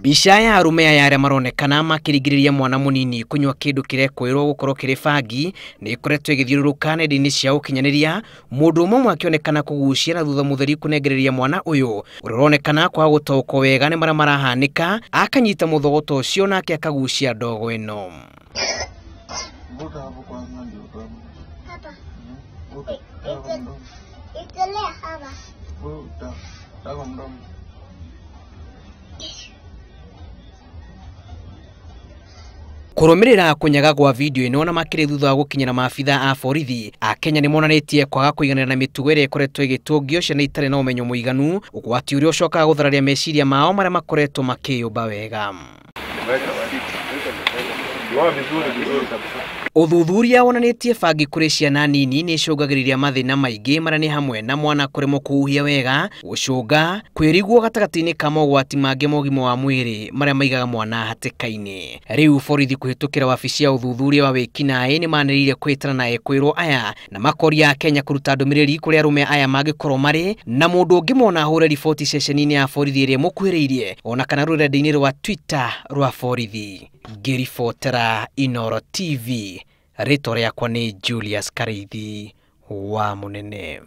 Mbica ya arũme aya arĩa maronekana makĩringĩrĩria mwana mũnini kũnyua kĩndũ kĩrekwĩrwo gũkorwo kĩrĩ bangi nĩ ĩkoretwo ĩgĩthiũrũrũka nenda-inĩ cia ũkinyanĩria, mũndũ ũmwe akĩonekana kũgucia na thutha mũtheri kũnengereria mwana ũyũ ũrĩa ũronekana kwaga gũtaũkwo wega nĩ marĩa marahanĩka, akanyita mũthogoto ũcio nake akagucia ndogo ĩno. Kũrũmĩrĩra kũnyaga gwa video ĩno na makĩrĩ thutha wa gũkinyĩra maabitha a borithi a Kenya nĩ monanĩtie kwaga kũiganĩra na mĩtugo ĩrĩa ĩkoretwo ĩgĩtũngio ciana itarĩ na ũmenyo mũiganu, ũgwati ũrĩa ũcokaga gũthararia meciria mao marĩa makoretwo makĩyũmba wega. Ũthuthuria wonanĩtie bangi kũrĩ ciana nini nĩ icũngagĩrĩria mathĩna maingĩ marĩa nĩ hamwe na mwana kũremwo kũhuhia wega, gũcũnga, kwĩrigwo gatagatĩ-inĩ ka mogwati mangĩ ma ũgima wa mwĩrĩ marĩa maigaga mwana hatĩka-inĩ. Rĩu borithi kũhĩtũkĩra wabici ya ũthuthuria wa wĩkinaĩ nĩ manĩrĩire kwĩtana na ekwĩrwo aya na makoria Kenya kũruta ndũmĩrĩri kũrĩ arũme aya mangĩkorwo marĩ na mũndũ ũngĩmona ahũre riboti ceceni-inĩ ya borithi ĩrĩa ĩmũkuhĩrĩirie ona kana rũrenda-inĩ rwa Twitter rwa borithi. Ngĩribotera Inooro TV, rĩtwa rĩakwa nĩ Julius Karĩithi wa Mũnene.